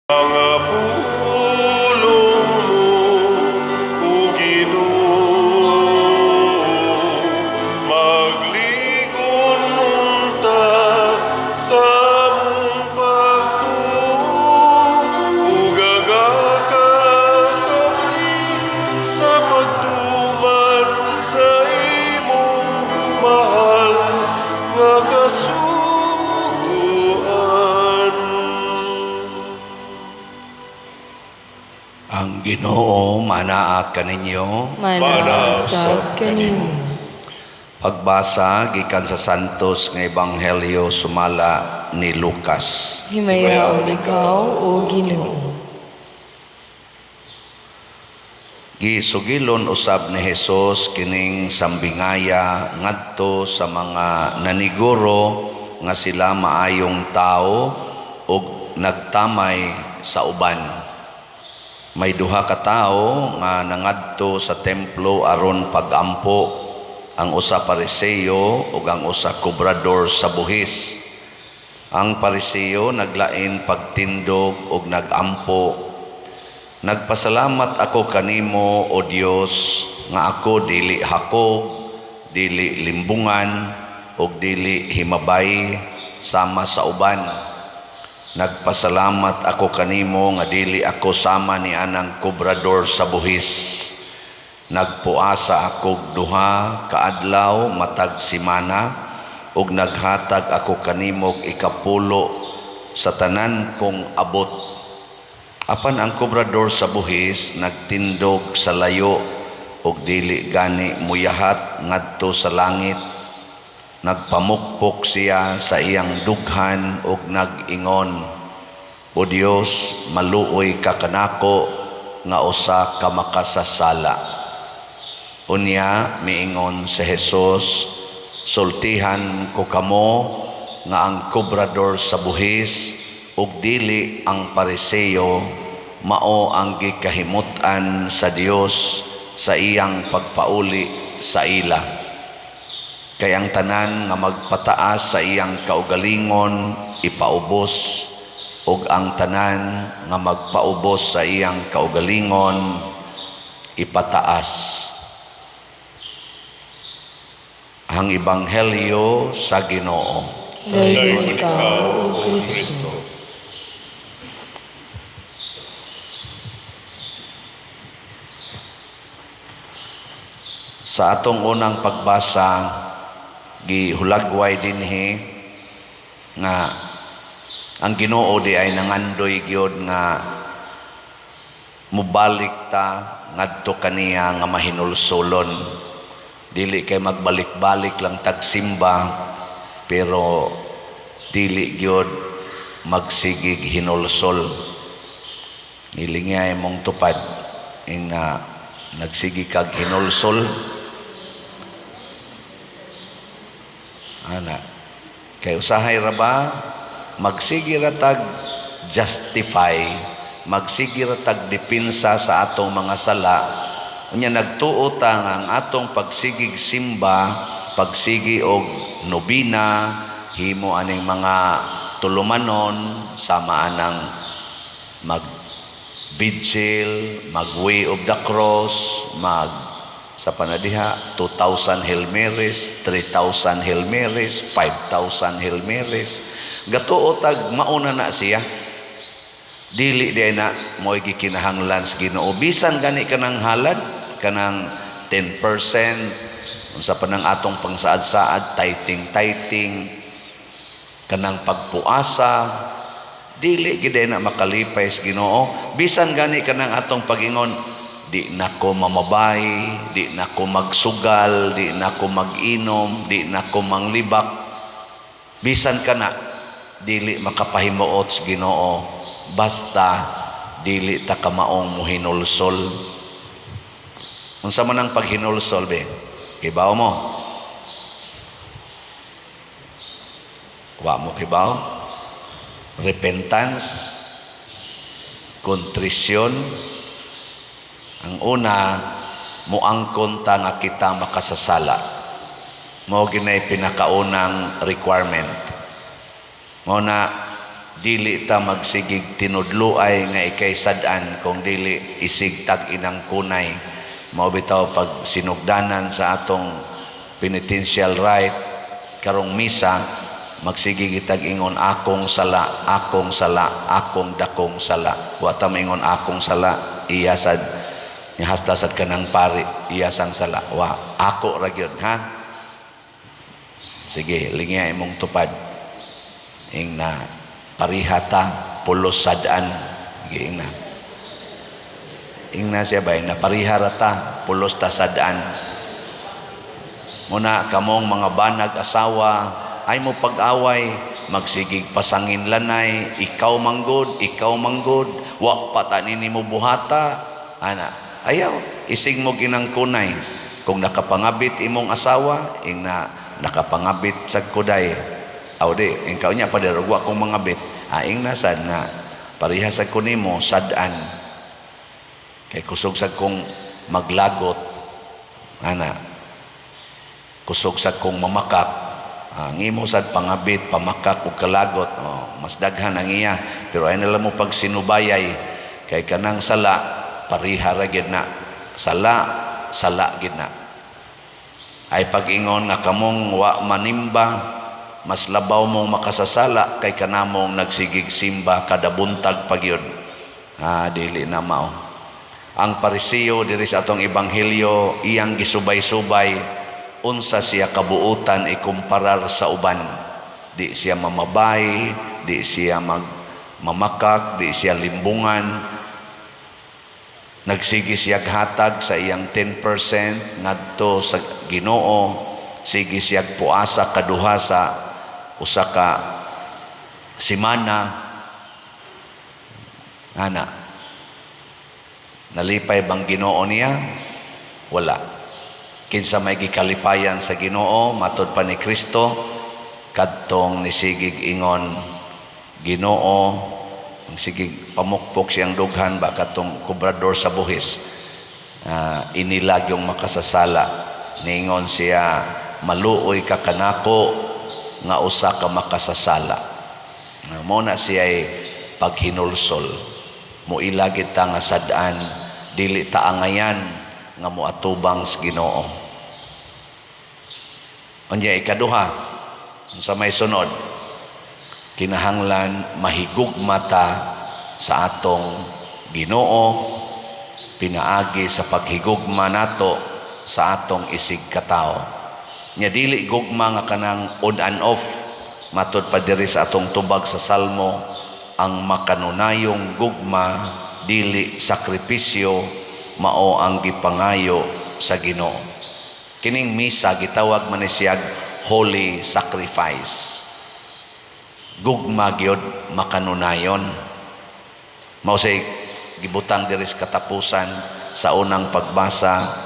Mga pulong mo, O Ginoo, magligon unta sa among pagtuo, ug agaka kami sa pagtuman sa imong mahal nga kasuguan. Ang Ginoo manaa kaninyo. Manaa usab kanimo. Pagbasa gikan sa Santos nga Ebanghelyo sumala ni Lucas. Himayaon ikaw, O Ginoo. Gisugilon usab ni Hesus kining sambingaya ngadto sa mga naniguro nga sila maayong tawo ug nagtamay sa uban. May duha ka tawo nga nangadto sa templo aron pagampo, ang usa Pariseo ug ang usa kobrador sa buhis. Ang Pariseo naglain pagtindog ug nagampo, "Nagpasalamat ako kanimo, O Dios, nga ako dili hakog, dili limbungan ug dili himabay sama sa uban. Nagpasalamat ako kanimo nga dili ako sama ni anang kobrador sa buhis. Nagpuasa ako duha kaadlaw matag semana ug naghatag ako kanimo og ikapulo sa tanan kong abot." Apan ang kobrador sa buhis nagtindog sa layo ug dili gani muyahat ngadto sa langit. Nagpamukpok siya sa iyang dughan ug nag-ingon, "O Dios, maluoy ka kanako nga usa ka makasasala." Unya miingon si Jesus, "Sultihan ko kamo nga ang kobrador sa buhis ug dili ang Pariseo mao ang gikahimut-an sa Dios sa iyang pagpauli sa ila. Kay ang tanan nga magpataas sa iyang kaugalingon ipaubos, ug ang tanan nga magpaubos sa iyang kaugalingon ipataas." Ang Ebanghelyo sa Ginoo. Dayon ikaw, O Kristo. Sa atong unang pagbasa, gihulagway dinhi nga ang Ginoo di ay nangandoy gyud nga mubalik ta ngadto kaniya nga mahinulsolon. Dili kay magbalik-balik lang tagsimba, pero dili gyud magsigig hinulsol. Nilingay mong tupad nga nagsigi kag hinulsol. Ana, kay usahay ra ba magsigi ra tag justify, magsigi ra tag depensa sa atong mga sala. Unya nagtuo ta nga ang atong pagsigig simba, pagsigi og nobina, himo aning mga tulumanon, sama anang mag vigil, mag way of the cross, mag sa panadiha, 2,000 Hail Marys, 3,000 Hail Marys, 5,000 Hail Marys. Gatuo tag mauna na siya. Dili di na mo'y gikinahanglan sa Ginoo. Bisan gani kanang halad, kanang 10%, unsa pa nang atong pangsaad-saad, tithing-tithing, kanang pagpuasa, dili gid na makalipay sa Ginoo. Bisan gani kanang atong pagingon, di na ko mamabay, di na ko magsugal, di na ko mag-inom, di na ko manglibak. Bisan ka na, dili makapahimuot sa Ginoo, basta dili ta kamaong muhinulsol. Unsa man ang paghinulsol be? Kibaw mo? Wa mo kibaw? Repentance, contrition. Ang una, muangkon ta nga kita makasasala. Mao ginay pinakaunang requirement. Mao na Dili ta magsigig tinudluay nga ikay sad-an kung dili isig tag inang kunay. Mao bitaw pag sinugdanan sa atong penitential rite karong misa, magsige kitag ingon, "Akong sala, akong sala, akong dakong sala." Wa ta maingon, "Akong sala, iya sad ni hasta sad kanang pari, iya sang sala." Wa, ako ra gyud, ha. Sige, lingya imong tupad. Ing na pariha ta, pulos sad-an. Sige, ing na. Ing na siya ba, ing na pariha ra ta, pulos ta sad-an. Muna kamong mga banag asawa, ay mo pag-away, magsigig pasangin lanay, "Ikaw manggod, ikaw manggod, wa pa ta nini mo buhata," ana. Ayaw, isig mo ginang kunay. Kung nakapangabit imong asawa, ing na nakapangabit sa kuday. Aw di, ing kaunya pa wa kong mangabit. Ah, ing nasad nga pareha sa kunimo sad-an. Kay kusog sa kong maglagot, ana, kusog sa kong mamakak. Ang imo sad pangabit, pamakak ug kalagot, oh, mas daghan ang iya, pero ay nila mo pag sinubayay kay kanang sala pariha ra gyud na, sala sala gyud na. Ay pag-ingon nga kamong wa manimba, mas labaw mong makasasala kay kanamong nagsigig simba kada buntag pagyud. Ah, dili na mao. Ang Parisiyo diri sa atong ebanghelyo, iyang gisubay-subay unsa siya kabuutan ikumparar sa uban. Di siya mamabay, di siya mag mamakak, di siya limbungan. Nagsige siya hatag sa iyang 10% ngadto sa Ginoo, sige siya puasa kaduha sa usa ka simana. Ana, nalipay bang Ginoo niya? Wala. Kinsa may gikalipayan sa Ginoo, matod pa ni Kristo, kadtong nisigig ingon, "Ginoo," ang sigig pamukpok siyang dughan ba, katong kobrador sa buhis, inilag yung makasasala. Niingon siya, "Maluoy ka kanako nga usa ka makasasala." Mo na siya ay paghinulsol. Moila kita nga sad-an, dili ta angayan nga moatubang sa Ginoo. Unya ikaduha, unsa may sunod? Kinahanglan mahigugma ta sa atong Ginoo pinaagi sa paghigugma nato sa atong isig katao. Nya dili gugma nga kanang on and off. Matod pa diri sa atong tubag sa Salmo, ang makanunayong gugma dili sakripisyo, mao ang gipangayo sa Ginoo. Kining misa gitawag man ni siyag holy sacrifice. Gugma gyud makanunayon. Mao say gibutang diri sa katapusan sa unang pagbasa,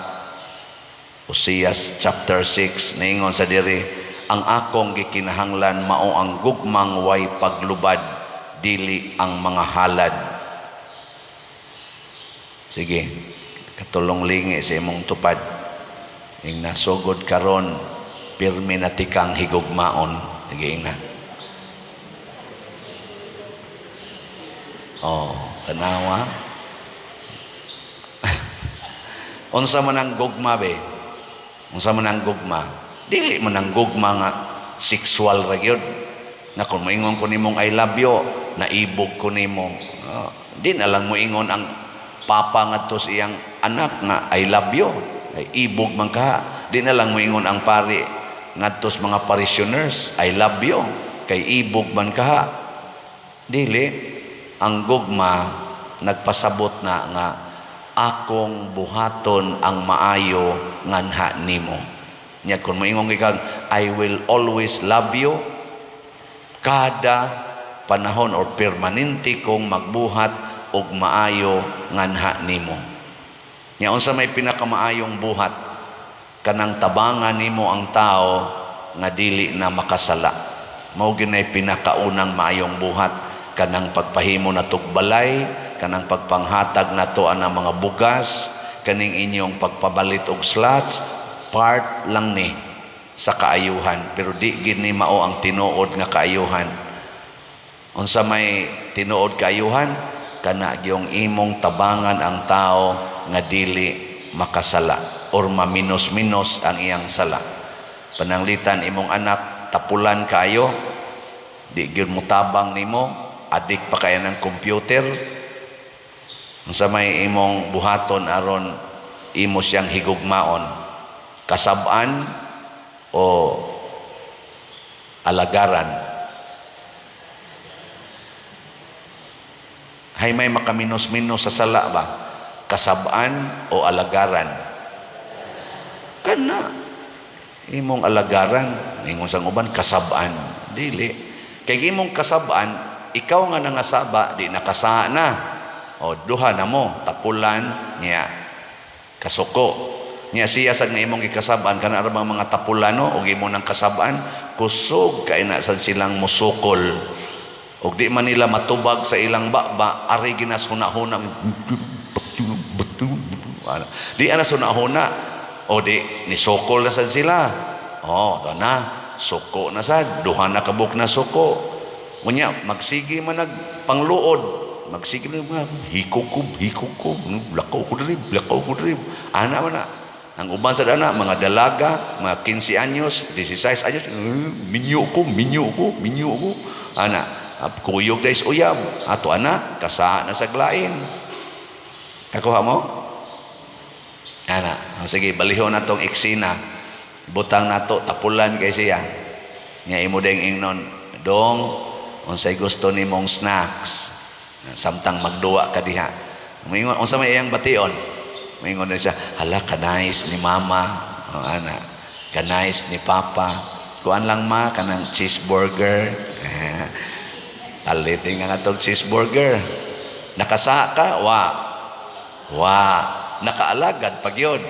Oseas chapter 6, niingon sa diri, "Ang akong gikinahanglan mao ang gugmang way paglubad, dili ang mga halad." Sige, katulong lingi sa imong tupad. Ing nasugod karon, pirmi na tikang higugmaon. Sige, ing na. Oh, tanawa. Unsa man ang gugma be? Unsa man ang gugma? Dili man ang gugma nga sexual ra gyud. Nga kung moingon ko nimong "I love you," naibog ko nimo. Oh, di na lang moingon ang papa ngadto sa iyang anak nga "I love you." Ay ibog man ka. Di na lang moingon ang pari ngadto sa mga parishioners, "I love you." Kay ibog man ka. Dili ang gugma nagpasabot na nga akong buhaton ang maayo nganha nimo. Nya kung moingon kang "I will always love you," kada panahon or permanente kong magbuhat og maayo nganha nimo. Nya unsa may pinakamaayong buhat? Kanang tabangan nimo ang tao nga dili na makasala. Mao ginay pinakaunang maayong buhat, kanang pagpahimo natog balay, kanang pagpanghatag nato ang mga bugas, kaning inyong pagpabalit og slots, part lang ni sa kaayuhan, pero di gid ni mao ang tinuod nga kaayuhan. Unsa may tinuod kaayuhan? Kana gyung imong tabangan ang tao nga dili makasala or maminos-minos ang iyang sala. Pananglitan imong anak tapulan kaayo, di gyud motabang nimo, adik pa kaya ng computer. Unsa may imong buhaton aron imo siyang higugmaon? Kasab-an o alagaran? Hay may makaminos-minos sa sala ba? Kasab-an o alagaran? Kana imong alagaran, ingon sang uban kasab-an, dili. Kay imong kasab-an, ikaw nga nangasaba, di nakasa na. O duha na mo, tapulan niya kasuko. Niya siya sad nga imong gikasab-an, kana ra bang mga tapulano og imo nang kasab-an, kusog kay na sad silang musukol. Og di man nila matubag sa ilang baba, ari ginas huna-huna. Di ana huna-huna. O di nisukol na sad sila. O to na, suko na sad, duha na kabuk na suko. Unya magsige man nagpangluod, magsige man mga hikog ko, hikog ko, lakaw ko diri, lakaw ko diri. Ana man na. Ang uban sa dana, mga dalaga, mga 15 anyos, 16 anyos, minyo ko, minyo ko, minyo ko. Ana, kuyog dahil uyab. Ato ana, kasa na sa glain. Kakuha mo? Ana, o, sige, balihon na tong eksena. Butang nato, tapulan kay siya. Nya imo ding ingnon, "Dong, unsay gusto nimong snacks?" Samtang magduwa ka diha. Moingon, unsa may iyang bation? Moingon na siya, "Hala, ka-nice ni mama." O, ana, "Ka-nice ni papa. Kuan lang ma, kanang cheeseburger." Eh, palitin nga nga tong cheeseburger. Nakasa ka? Wa. Wa. Nakaalagad pag yun.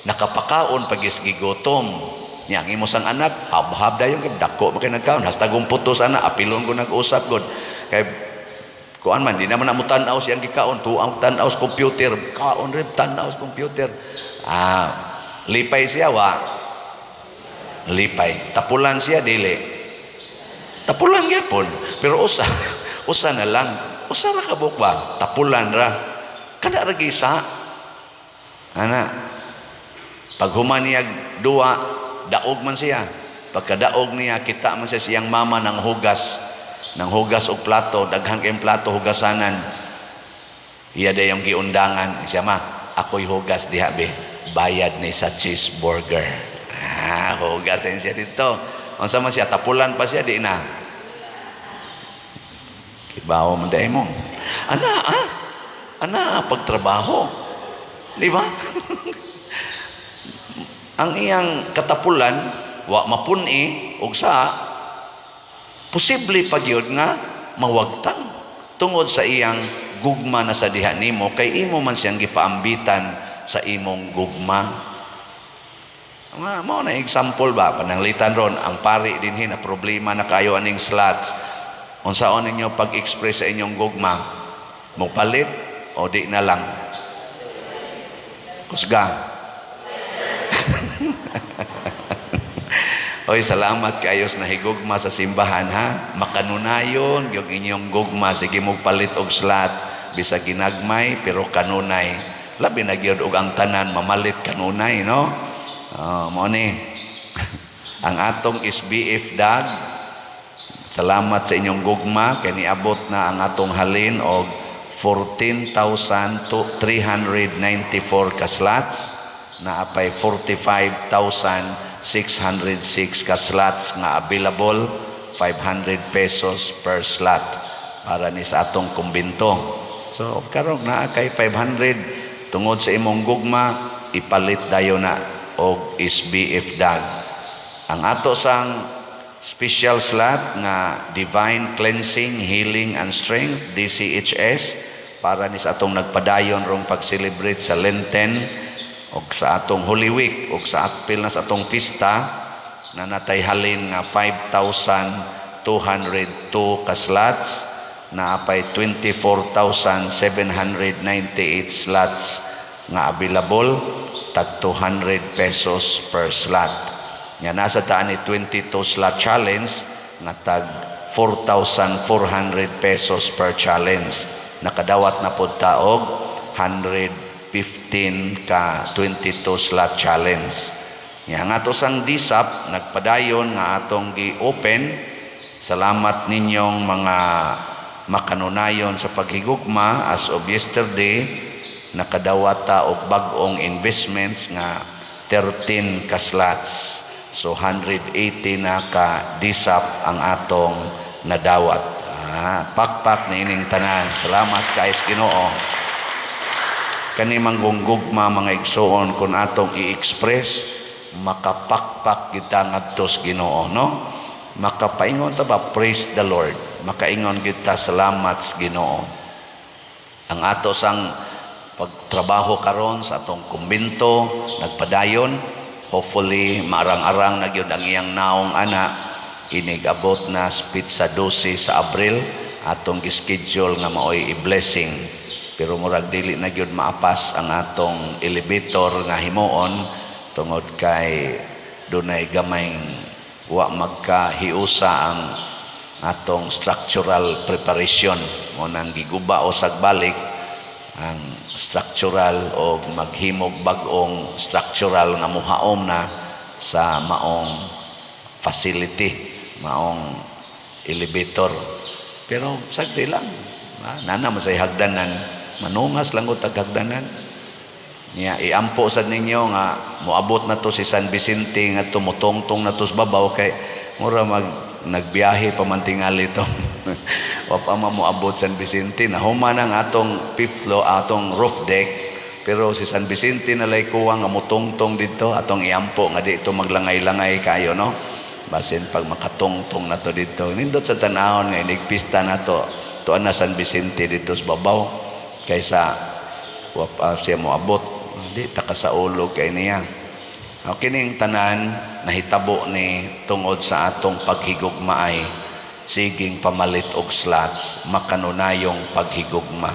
Nakapakaon pag gigutom. Nya ang imo sang anak, habhab dayon kay dako man kay nagkaon. Hastagong putos ana, apilon ko nag-usap god. Kay kuan man, di naman na mo tan-aw siyang gikaon, tuang tan-aw sa computer, kaon rin tan-aw sa computer. Ah, lipay siya wa. Lipay. Tapulan siya dili. Tapulan gyapon, pero usa usa na lang. Usa ra ka buok ba? Tapulan ra. Kada ra gisa. Ana. Pag human niya duwa, daog man siya. Pagkadaog niya, kita man siya siyang mama ng hugas. Nang hugas og plato, daghan kayong plato hugasanan. Iya dayong giundangan. Siya ma, "Ako'y hugas diha be. Bayad ni sa cheeseburger." Ah, hugas din siya dito. Unsa man siya, tapulan pa siya, di na. Kibaw man dahil mo. Ana, ah, ana, pagtrabaho. Di ba? Ang iyang katapulan, wa mapuni, og sa, posible pa gyud nga mawagtang tungod sa iyang gugma na sa diha nimo, kay imo man siyang gipaambitan sa imong gugma. Nga mao na example ba, pananglitan ron ang pari dinhi na problema na kayo aning slots. Unsaon ninyo pag-express sa inyong gugma? Mopalit o di na lang? Kusga. Oy, salamat kayo sa nahigugma sa simbahan ha. Makanunayon yung inyong gugma, sige mo palit og slot bisag ginagmay pero kanunay. Labi na gyud og ang tanan mamalit kanunay, no? Oh, mo ni ang atong SBF dag. Salamat sa inyong gugma kay niabot na ang atong halin og 14,394 ka slots, naapay 45,606 ka slots nga available, 500 pesos per slot para ni sa atong kumbinto. So karon naa kay 500, tungod sa imong gugma ipalit dayon na og SBF dag. Ang ato sang special slot nga Divine Cleansing, Healing and Strength, DCHS, para ni sa atong nagpadayon rong pag-celebrate sa Lenten og sa atong Holy Week og sa atpil na sa atong pista, na natay halin nga 5,202 ka slots, naapay 24,798 slots nga available, tag 200 pesos per slot. Nga nasa taan ni 22 slot challenge nga tag 4,400 pesos per challenge. Nakadawat na pud ta og 115 ka 22 slot challenge. Nya ang ato sang DSAP nagpadayon nga atong gi-open. Salamat ninyong mga makanunayon sa paghigugma. As of yesterday, nakadawat ta og bag-ong investments nga 13 ka slots. So 180 na ka DSAP ang atong nadawat. Ah, pakpak na ining tanan. Salamat kay Ginoo. Kani manggugma, mga igsoon, kung atong i-express, makapakpak kita ngadto sa Ginoo, no? Makapaingon ta ba, "Praise the Lord." Makaingon kita, "Salamat sa Ginoo." Ang ato sang pagtrabaho karon sa atong kumbento nagpadayon. Hopefully maarang-arang na gyud ang iyang naong ana, inig abot na sa 12 sa Abril atong gischedule nga maoy i-blessing, pero murag dili na gyud maapas ang atong elevator nga himuon tungod kay dunay gamay wa magkahiusa ang atong structural preparation. Mo nang giguba o sagbalik ang structural o maghimog bag-ong structural nga muhaom na sa maong facility, maong elevator. Pero sagdi lang. Ah, nana man say hagdanan, manungas lang og hagdanan. Niya iampo sad ninyo nga moabot na to si San Vicente nga tumutungtong na to sa babaw kay mura mag nagbiyahe pa man tingali to. Wa pa man moabot San Vicente. Nahuman ang atong fifth floor, atong roof deck, pero si San Vicente na lay kuwang nga mutungtong dito. Atong iampo nga dito maglangay-langay kayo, no? Basin pag makatungtong na to dito, nindot sa tanahon nga inig pista na to, tuan na San Vicente dito sa babaw kaysa wa pa siya moabot. Di ta ka sa ulo kay niya. O kining tanan nahitabo ni tungod sa atong paghigugmaay, siging pamalit og slots, makanunayong paghigugma.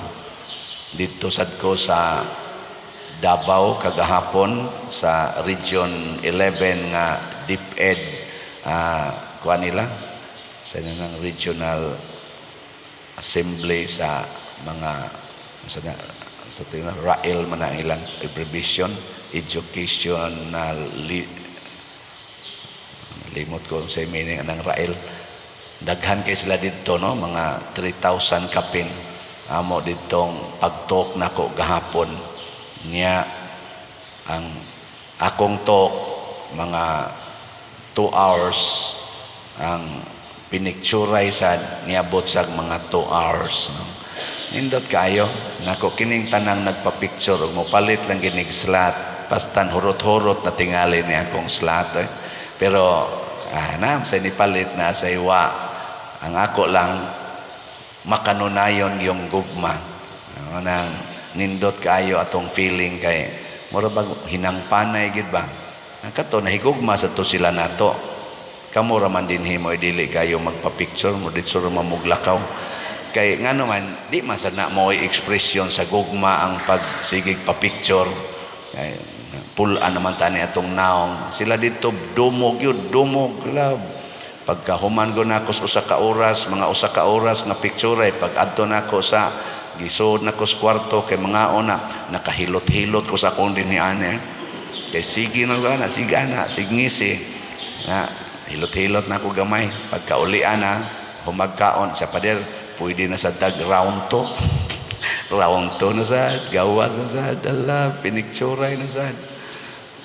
Dito sad ko sa Davao kagahapon sa Region 11 nga DepEd, kuan nila sa nang regional assembly sa mga sa tingnan RAEL man ang ilang abbreviation, educational limot ko sa meaning anang RAEL. Daghan kay sila didto, no? Mga 3,000 kapin amo ditong pagtalk nako gahapon. Niya ang akong talk mga 2 hours, ang pinicturay sad niabot sa mga 2 hours, no? Nindot kayo nako kining tanang nagpa-picture ug mopalit lang ginig slot, pastan hurot-hurot na tingali ni akong slot, eh. Pero na sa nipalit na sa iwa, ang ako lang makanunayon yung gugma. Ano nang nindot kaayo atong feeling kay mura bag hinangpanay gid ba. Ang kato nahigugma sa to sila nato. Kamo ra man dinhi mo dili kayo magpa-picture mo dito ra mamuglakaw kay ngano man di man sad na mo ekspresyon sa gugma ang pagsigig pa-picture, kay pulaan naman tani atong naong. Sila dito dumog yun, dumog love. Pagka human ko nako sa usa ka oras, mga usa ka oras nga picture ay pag adto nako sa gisod nako sa kwarto kay mga una nakahilot-hilot ko sa akong dinhi ani kay sige na na sige na signgisi na hilot-hilot na ako gamay. Pagka ulian na humagkaon sa pader, pwede na sa dag round 2, round 2 na sad, gawas na sad, ala, pinicturay na sad.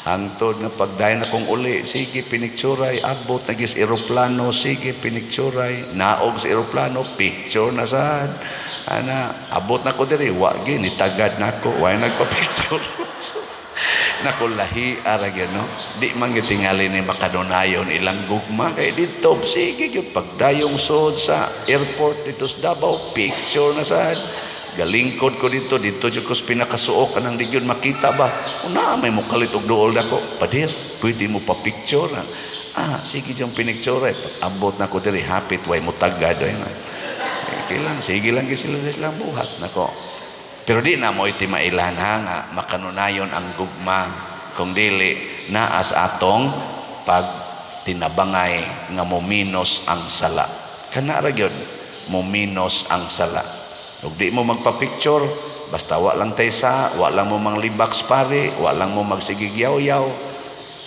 Hangtod nga pagdayon akong uli, sige, pinicturay. Abot na gis eroplano, sige, pinicturay. Naog sa eroplano, picture na sad. Ana, abot na ko diri, wa gi nitagad na ako, way nagpa-picture. Nako, lahi ara gyud, no. Di man gyud tingali ni makanunayon ilang gugma kay didto sige gyud pagdayong sod sa airport dito sa Davao, picture na sad. Galingkod ko dito, dito jud ko sa pinakasuok kanang di gyud makita ba. Una may mukalit og duol nako. "Pader, pwede mo pa picture?" "Ah, sige," yung pinicture. Pag abot na ko diri, hapit way mo tagad. Ay, okay lang, sige lang gyud sila silang buhat nako. Pero di na mo itimailan ha nga makanunayon ang gugma kung dili naas atong pag tinabangay nga mominos ang sala. Kana ra gyud mo minus ang sala. Ug di mo magpa-picture, basta wa lang tay sa, wa lang mo manglibak sa pare, wa lang mo magsigig yaw-yaw.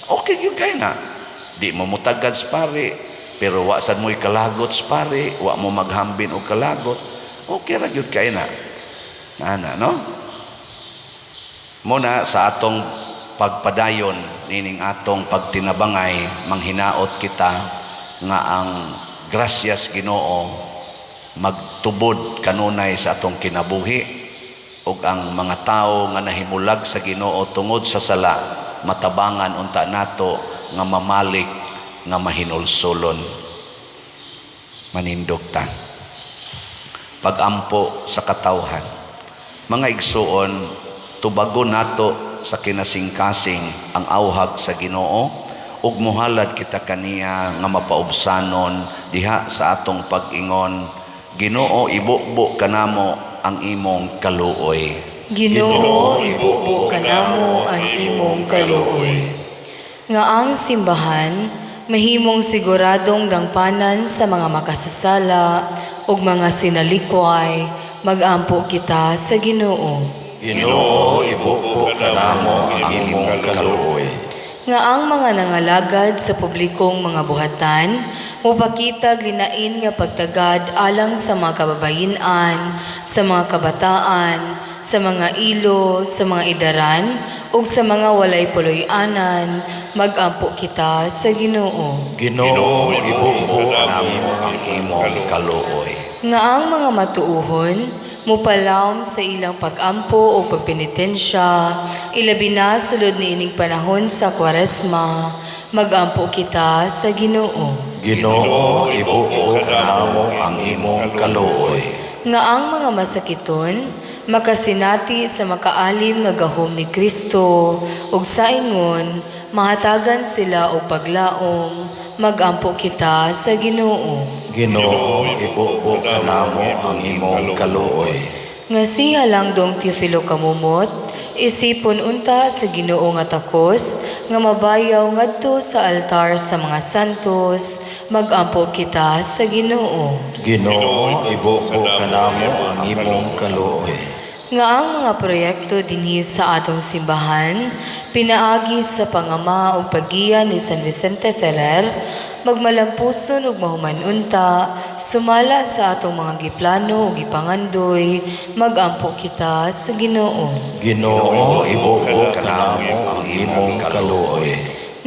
Okay gyud kay na. Di mo mutagad sa pare, pero wa sad mo'y kalagot sa pare, wa mo maghambin og kalagot. Okay ra gyud kay na. Ana, no? Muna sa atong pagpadayon nining atong pagtinabangay, manghinaot kita nga ang grasyas Ginoo magtubod kanunay sa atong kinabuhi ug ang mga tawo nga nahimulag sa Ginoo tungod sa sala, matabangan unta nato nga mamalik nga mahinulsulon. Manindog ta. Pagampo sa katawhan. Mga igsuon, tubagon nato sa kinasingkasing ang auhag sa Ginoo ug muhalad kita kaniya nga mapaubsanon diha sa atong pag-ingon, "Ginoo, ibubo kanamo ang imong kaluoy." Ginoo, ibubo kanamo ang imong kaluoy. Nga ang simbahan mahimong siguradong dangpanan sa mga makasasala ug mga sinalikway, magampo kita sa Ginoo. Ginoo, ibubo kanamo ang imong kaluoy. Nga ang mga nangalagad sa publikong mga buhatan mopakitag linain nga pagtagad alang sa mga kababayen-an, sa mga kabataan, sa mga ilo, sa mga idaran, ug sa mga walay puloy-anan, magampo kita sa Ginoo. Ginoo, ibubo kanamo ang imong kaluoy. Nga ang mga matuohon mopalawom sa ilang pag-ampo o pagpenitensya, ilabi na sulod niining panahon sa Kwaresma, magampo kita sa Ginoo. Ginoo, ibubo kanamo ang imong kaluoy. Nga ang mga masakiton makasinati sa makaalim nga gahom ni Kristo ug sa ingon mahatagan sila og paglaom, magampo kita sa Ginoo. Ginoo, ibubo kanamo ang imong kaluoy. Nga si Halangdong Teofilo Camomot isipon unta sa Ginoo nga takos nga mabayaw ngadto sa altar sa mga santos, magampo kita sa Ginoo. Ginoo, ibubo kanamo ang imong kaluoy. Nga ang mga proyekto dinhi sa atong simbahan pinaagi sa pangama ug paggiya ni San Vicente Ferrer magmalampuson ug mahuman unta sumala sa atong mga giplano ug gipangandoy, magampo kita sa Ginoo. Ginoo, ibubo kanamo ang imong kaluoy.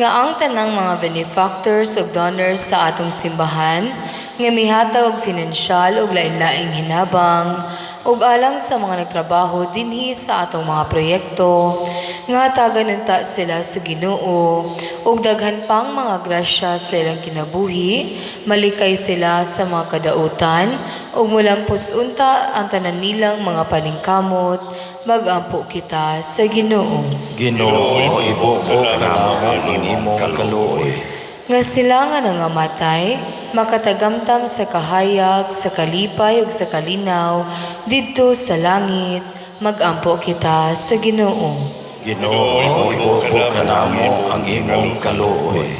Nga ang tanang mga benefactors ug donors sa atong simbahan nga mihatag og finansyal ug lain-laing hinabang ug alang sa mga nagtrabaho dinhi sa atong mga proyekto, nga hatagan unta sila sa Ginoo ug daghan pang mga grasya sa ilang kinabuhi, malikay sila sa mga kadautan ug mulampos unta ang tanan nilang mga paningkamot, magampo kita sa Ginoo. Ginoo, ibubo kanamo ang imong kaluoy. Nga sila nga nangamatay makatagamtam sa kahayag, sa kalipay ug sa kalinaw didto sa langit, magampo kita sa Ginoo. Ginoo, ibubo kanamo ang imong kaluoy.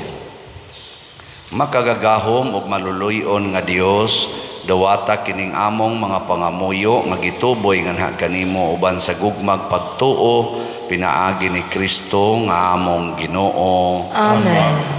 Makagagahom ug maluluy-on nga Dios, dawata kining among mga pangamuyo nga gituboy nganha kanimo uban sa gugmag pagtuo pinaagi ni Kristo nga among Ginoo. Amen.